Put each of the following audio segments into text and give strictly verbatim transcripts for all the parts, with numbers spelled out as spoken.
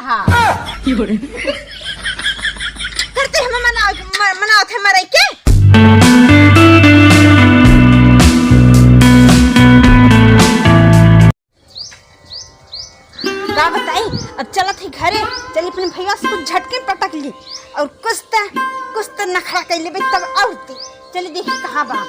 हाँ। करते हम मना, म-, मनावत है मरई के। का बताई, अब चलत ही घरे, चली अपने भैया से कुछ झटके पटक ली और कुछ त, कुछ त नखरा कर लेबे तब और ती। चली देखी कहाँ बा।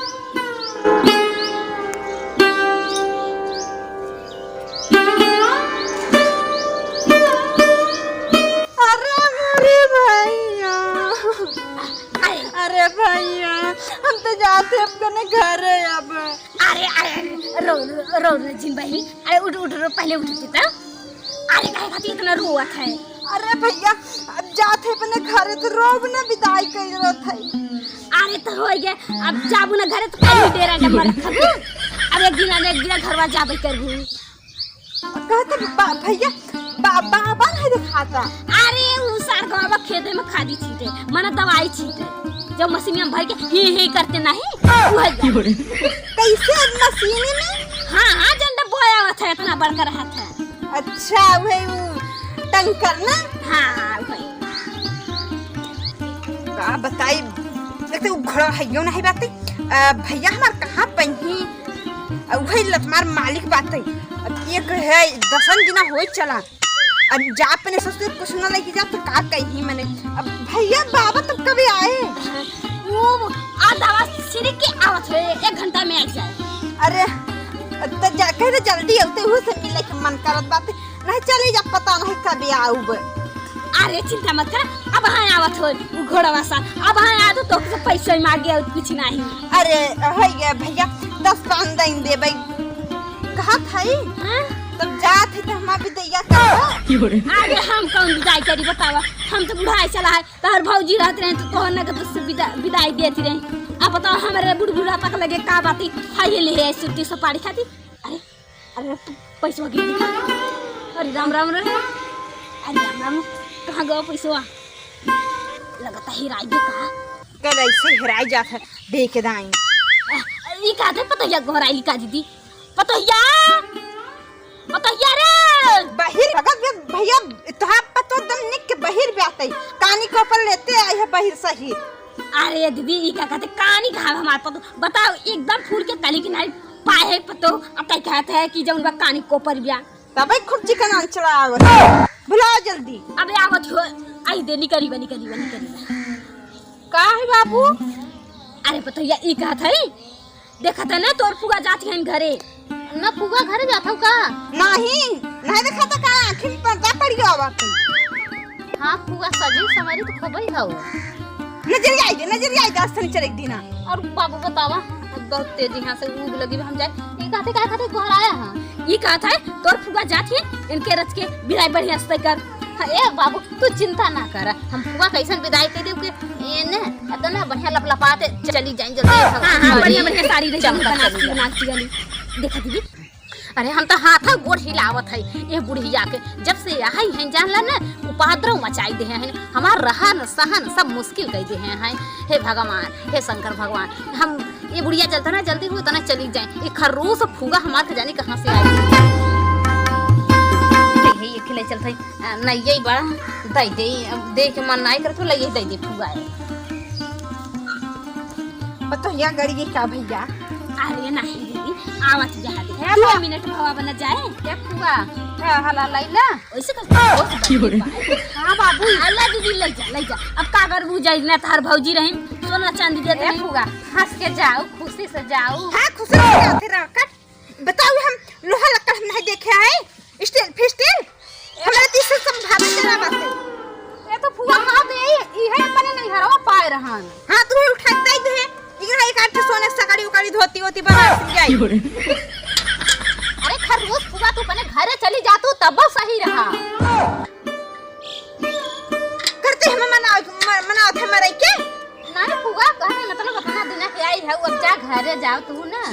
अरे, अरे भैया, अरे भैया, हम तो जाते अपने घरे अब। अरे, अरे, रो, रो, रो, रो, जिन बहिनी, अरे उठ, उठ, रो, पहले उठ के तो। अरे, काहे खातिर इतना रोवत है? अरे भैया, अब जात है अपने घरे तो रोब ना विदाई कर रहत है। अरे तो हो गया, अब जाबू ना घरे तो कहीं डेरा डब्बा रखबू। अब एक दिन, एक दिन घरवा जाबे करबू। कहते बा-, भैया, बा-, बाबा नहीं दिखाता। अरे, उ सार गवा खेते में खादी छीटे, माने दवाई छीटे। जब मशीन में भर के ही ही करते नहीं, वही। कैसे मशीन में? हाँ, हाँ, जंडा बोया हुआ था, इतना बड़का रहा था। अच्छा, वही उ टंकर ना? हाँ, वही। का बताई, एक तो उ घोड़ा है, यो नहीं बात। अ, भैया हमार कहाँ पही? अ, वही लतमार मालिक बात है। अब एक है, दसन दिना होई चला। अब जा अपने ससुर कुछ ना लेके जा तो का कही मने। अब भैया बाबा तब कभी आए? वो आधा आवाज सिर के आवत है, एक घंटा में आ जाए। अरे, तो जा, कह दे जल्दी होते हुए से मिले के मन करत बात। नहीं चली जा, पता नहीं कभी आऊब। अरे चिंता मत कर, अब हाँ आवत हो उ घोड़वा सा, अब हाँ आ तो तोके से पैसा ही मांगे और कुछ नहीं। अरे है ये भैया, दस पाँच दिन देबै। कहा था ई? हाँ? तब जात है तो हमार विदैया का। अरे हम कौन विदाई करी बतावा, हम तो बुढ़ाई चला है, तोहर भौजी रहत रहे तो तोहर नगद से विदा-, विदाई देती रही। अब बताओ हमारे बुढ़ बुढ़ा तक लगे का बात है, खाइए ले है सुट्टी सुपारी खाती। अरे, अरे, तू पैसवा गिर गया। अरे, राम, राम, राम। अरे, राम, राम। कहाँ गवा पैसवा? लगता हेराई गया का? कल ऐसे हेराई जात है, देख दाई। आ, ई का थे पतोहिया गोहराई लिखा दीदी? पतोहिया! पतोहिया रे! बहिर भगत बे भैया, तोहार पतो दम निक के बहिर बे आते। कानी को पर लेते आए है बहिर सही। अरे दीदी, ई का कहते कानी कहा हमार पतो? बताओ, एकदम फूल के कली किनारे पाए है पतो, अब तय कहत है कि जौन बा कानी कोपर बिया। तबे खूब चिकन आन चढ़ावत। बुलाओ जल्दी। अबे आवत हो, आई दे, निकरी बा, निकरी बा, निकरी बा। का है बाबू? अरे पतोहिया, ई कहत है, देखत है ना तोर फुआ जात है घरे। ना फुआ घरे जात हौ का? नहीं, नहीं देखा था का, आँखी में पर्दा पड़ गया बाटे। हाँ, फुआ सजी संवरी तो खूबे हौ। नजरिया आई दे, नजरिया आई दे, आज शनिचर एक दिना। और बाबू बतावा, बहुत तेज यहाँ से ऊब लगी, हम जाए। ई कहते, काहे खातिर गोहराया है? ई कहत है, तोर फुआ जात है, इनके रच के बिदाई बढ़िया से कर। हाँ, ए बाबू, तू चिंता ना कर, हम फुआ कैसन बिदाई कर देउ के, एने, इतना बढ़िया लपलपाते चली जाए जल्दी। हाँ, हाँ, बढ़िया, बढ़िया साड़ी रही, चमकत बनारसी, चली जाए। बनारसी वाली। देखा दीदी, अरे हम तो हाथ गोड़ हिलावत है ये बुढ़िया के, जब से आई है जान ला ना, उपद्रव मचाई दे हैं, हमार रहन सहन सब मुश्किल कर दे हैं। हे भगवान, हे शंकर भगवान, हम ये बुढ़िया जल्दी ना जल्दी हो तना चली जाए, ये खर्रोस फुआ हमार के जाने कहाँ से आई। हे, ये खिले चलते, नहीं यही बड़ा दे दे, देख के मन नहीं करत हो, ले यही दे दे फुआ है। पतोहिया गड़ी गई का भैया? अरे नहीं दीदी, आवत जा दे। हे दो बा- मिनट भवा बना जाए। ए फुआ, हे हला लैला। ओइसे कर, ओइसे कर। हाँ बाबू। अल्लाह दीदी, ले जा, ले जा। अब का करबू, जाई ना तार भौजी रहिन, सोना चांदी देत ए रहिन। फुआ, हंस के जाओ, खुशी से जाओ। हाँ, खुशी से जाते रहो, कट। बताओ, हम लोहा लक्कड़ हम नहीं देखे है, स्टील फिस्टील, हमारे तीस से संभाला चला बात है। ये तो फुआ हाथ यही, इहे अपने नहीं हरवा पाए रहन। हाँ, तू ही उठा दे दे, इगना एक आठ सोने सगड़ी उकड़ी धोती वोती बना सिल जाई। अरे खरगोश फुआ, तू अपने घरे चली जा, तू तब सही रहा। करते हम मना, म-, मनावत है मरई के? नहीं फुआ, कहे मतलब अपना दिन के आई है, अब जा घरे जाओ तू ना।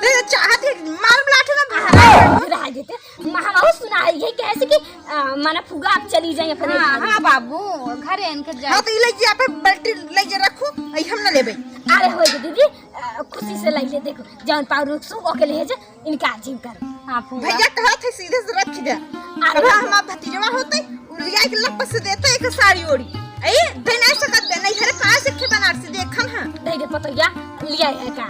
ते चाहत है माल ब्लाट ना। हाँ, रह जेते। माँ, हम और सुना है ये कैसे कि, आ, माना फुआ आप चली जाए अपने हाँ, घर। हाँ बाबू, घरे इनके जाओ। हाँ, तो ये ले जा, पे बाल्टी ले जा रखो, आई हम ना लेबे। अरे हो गए दीदी, आ, खुशी से ले ले, देखो, जौन पाऊ रुक सुख ओके ले जा। इनका जिम कर। हाँ, फुआ। भैया कहत सीधे से रख दे। अरे अब हाँ, हमार भतीजवा होते, उ लिया के लप से देते एक साड़ी ओड़ी। ए, दे नहीं सकत बे, नहीं हरे पास एक बनारसी देखन है। दे दे पतोहिया, लिया एका।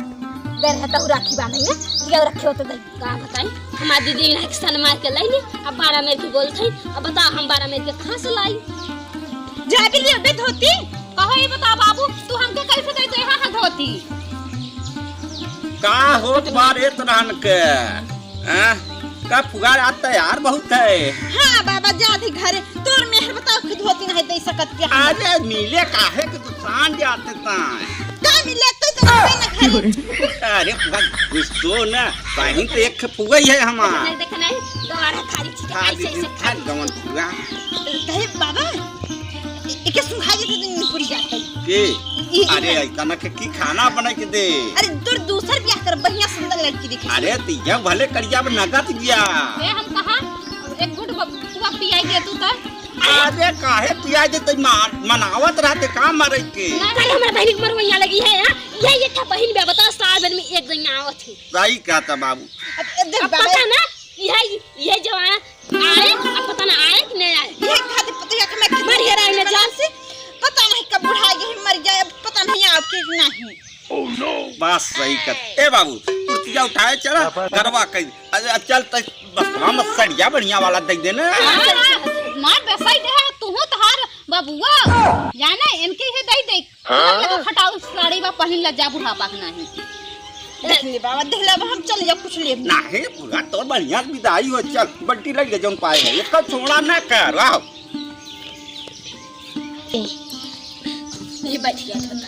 दे रहे तो राखी बांधे, लिया रखे हो तो दे। का बताई, हमार दीदी ना एक सन मार के लाई ली, अब बारह मेर की बोलत है, अब बता हम बारह मेर के कहाँ से लाई? जाके लिए बे धोती। कहो ये बता बाबू, तू हमके कैसे दे दे हाँ, हाँ धोती? का होत बा रे तोहन के? हैं? का फुआ आज तैयार बहुत है? हाँ बाबा, जात ही घरे। तोर मेहर बताओ कि धोती नहीं दे सकत के हम। अरे मिले काहे के तू सांझ जाते ताय। का मिले तू तो रहबे न घरे। अरे फुआ गुस्सो न, कहीं तो एक फुआ ही है हमार। देख नहीं, देख नहीं, गवारा खाली चीज खाली ऐसे, ऐसे खाली गवन फुआ। कहे बाबा, ए-, एके सुंघा देते दिन में पूरी जात है। के? ई, ई अरे, है। ऐसा ना के की खाना बना के दे। अरे, तोर दूसर बियाह कर, बढ़िया सुंदर लड़की देखे। अरे, तो यह भले करिया में नगत गया। ए, हम कहा, एक घूंट ब-, पुआ पियाई दे तू तो। अरे, काहे पियाई दे, तो मा-, मनावत रहते, का मरे के? ना, कल हमारे बहन की मरवैया लगी है, हाँ? यही एक ठा बहन बे, बताओ, साल भर में एक दिन आवत है। सही कहता बाबू। अब, अब देख अब बाबा। पता ना, यह, यह जवान आए, अब पता ना आए कि नहीं आए। ये खातिर पता है कि मैं मर गया रही ना जान से, पता नहीं कब बुढ़ा गई, मर जाए, अब पता नहीं आओ कि नहीं। बात सही कर। ए बाबू, कुर्सिया उठाए चला, गरबा कई। अरे चल, तै बस हम सड़िया बढ़िया वाला दे देना। हाँ, मार बसाई दे, तू हो तहार बबुआ, जाना इनके ही दे दे। हाँ? लगा फटाऊ साड़ी बा पहिन ला जा बुढ़ापा के नाही। देख ले बाबा, देख ले, अब हम चल जा, कुछ लेब ना। नाही, पूरा तो बढ़िया विदाई हो, चल, बंटी लग ले जौन पाए है, इसका छोड़ा ना कर, आओ। ये बैठ गया था।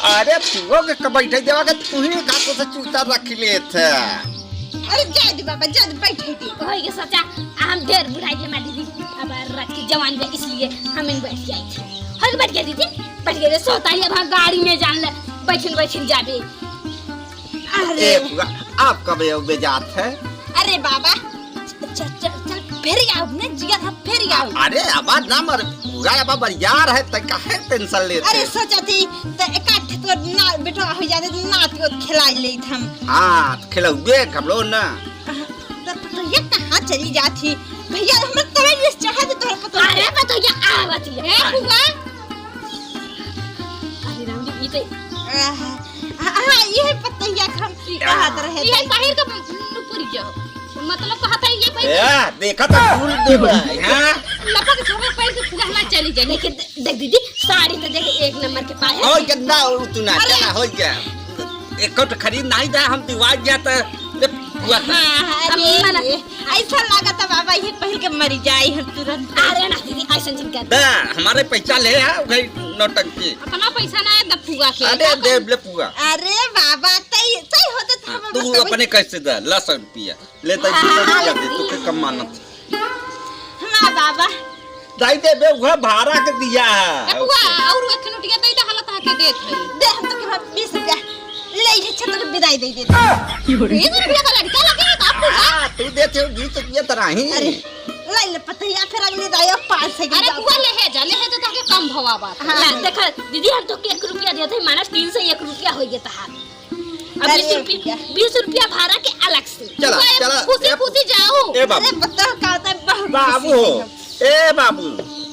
अरे, तू के क-, बैठे देवा के तू ही हाथों से चूता रख लेत है। अरे, जाए दे बाबा, जाए दे, बैठे दे। होई के सचा, हम ढेर बुढ़ाई के मारी दी। अब रख के जवान बे, इसलिए हम इन बैठ जाए थे। होई के बैठ गए दीदी, बैठ गए, सोता ही अब हम गाड़ी में जान ले, बैठिन, बैठिन जाबे। अरे। ए, बुआ, आप कब अउबे जात है? अरे बाबा, चल, चल, चल, फिर आउब ने, जिया था, फिर आउब। अरे, आवाज ना मर, बुआ, अब बरियार है, त काहे tension लेते? अरे, सोचा थी, त एकाठ तो ना, बेटा हो जाते, तो ना तो खिला लेत हम। हाँ, त खिलौबे, खबलो ना। त, त, तो ये कहाँ चली जात ही? भैया, हमर तवे ये चाहत तोहर पता। अरे, पता ये आवत है। ए, बुआ। अरे राम जी, ई तो आहा, हाँ, हाँ, ये पतैया के हम ई कहत रहे ये थे। पहिर के नुपुर जो। मतलब कहत है ये पहिर ए, देखा तो भूल दे भाई, हाँ? लपक झपक पहिर के पूरा हमार चली जाए। लेकिन दे-, देख दीदी, साड़ी तो देख एक नंबर के पाए। हो गया, ना, तू ना, अरे! चला, हो गया। एक तो खरीद नहीं था, हम दिवाल गया तो, ले, हुआ था। हाँ, हाँ, अब अरे, मना- ये ऐसा लागत है बाबा, ये पहिर के मरी जाए हम तुरंत। अरे ना दीदी, ऐसा जिन कर। बे, हमारे पैसा ले आ, भाई नौटंकी। अपना पैसा ना है, दफुआ के। अरे, का दे, करी? ले फुआ। अरे बाबा, तई, तई होते था बाबा, तू तई। अपने कैसे दे, ला सौ रुपया। ले, तई हाँ, दो सौ हाँ, रुपया दे, तू के कम मानत। हाँ बाबा। दाई दे बे, उहे भाड़ा के दिया है। ए बुआ, और एक नोटिया दे दे, हालत आके देत है। दे, हम तो के बीस रुपया ले, ये छतर विदाई दे दे। बीस रुपया का लड़का लगे, बाप रे। हाँ, तू देते हो बीस रुपया तो नहीं। अरे, ले ले पतैया, फिर अगली दाई पाँच सौ के अरे, जाओ। बुआ ले है जा, ले है जा, ताके कम भवा बात। हाँ। ले, देखा, दीदी, हम तो के एक रुपया देते हैं, मानस तीन सौ एक रुपया हो गया तहार। अब अरे बीस रुपया, भैया। बीस रुपया भाड़ा के अलग से। चला, बुआ, चला, खुशी, ए, खुशी जाओ। ए बाबू। अरे, बताओ का होता है, बहुत बाबू खुशी हो। है हम। ए बाबू।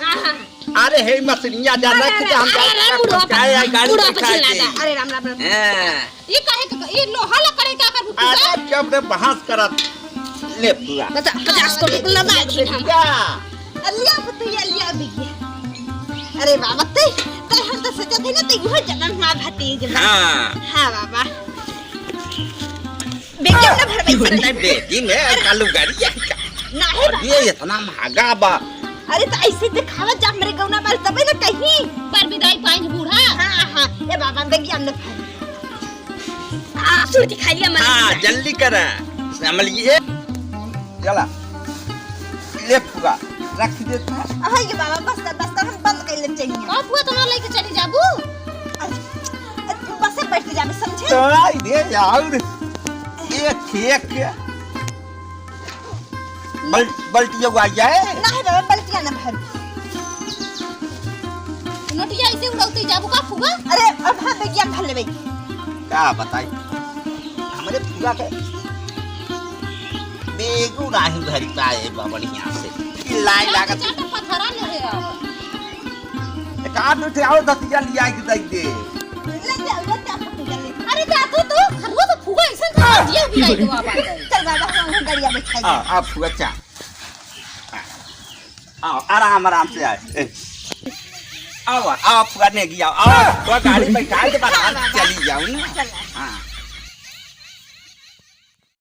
हाँ, हाँ। अरे हे मसनिया जा अरे, रख अरे, जा, हम अरे, जाए अरे, बुढ़वा पहुंचाए, पर, गाड़ी बुढ़वा पर पहुंचाए चिल्ला दे। दे। अरे राम, राम, राम। हाँ। ये काहे के, ये लोहा लकड़ी का कर बुतुआ? अरे जब रे बहस करत, ले पूरा। बता, पचास को लगा दे ना। क्या? अलिया बुतुआ, अलिया बिगिया। अरे बाबा, ते, ते हम तो सोचत है ना, ते वो जन्म हुआ भतीज बा। हाँ। हाँ बाबा। बेगिया ना भरवाई अरे सकते। नहीं, बेगिया में अरे। आलू गाड़ी है का? नहीं और बाबा। ये इतना महंगा बा। अरे तो ऐसे दिखावा जा मेरे गौना बाल तबे ना कहीं। पर विदाई पाइन बूढ़ा। हाँ, हाँ, ये बाबा बेगिया में भर। आ, सूट दिखा लिया मने। हाँ, जल्दी करा। संभलिए। चला। ले फुआ, रख देता। हाँ, ये बाबा, बस कर, बस कर, हम बंद कर ले चलिए। का फुआ, तो ना लेके चली जाबू? अरे, अरे, तू बस से बैठ के जाबे, समझे? तो आई दे यार, एक, एक। बल-, बल्टिया को आ जाए। नहीं बाबा, बल्टिया ना भर। नोटिया ऐसे उड़ाते जाबू का फुआ? अरे, अब हाँ, बेगिया भर लेबे। का बताई? हमरे फुआ के बेगू नाही धरी पाए बा बढ़िया से। ई लाई लागत। चार ठो पथरा ले हे अब। एक आध ठे और धतिया लिया के दई दे। ले जा, ले जा, फुआ ले। अरे जा तू, तू, खरुआ तो फुआ ऐसा था, जिया भी आई तो आप आ गए। चल बाबा, हम गड़िया बैठा आ, दे। आ फुआ चा। आ, आओ, आराम, आराम से आए। ए, आओ, आओ, फुआ ने गया, आओ, तो गाड़ी बैठा के बाहर चली जाओ ना। चल। हाँ।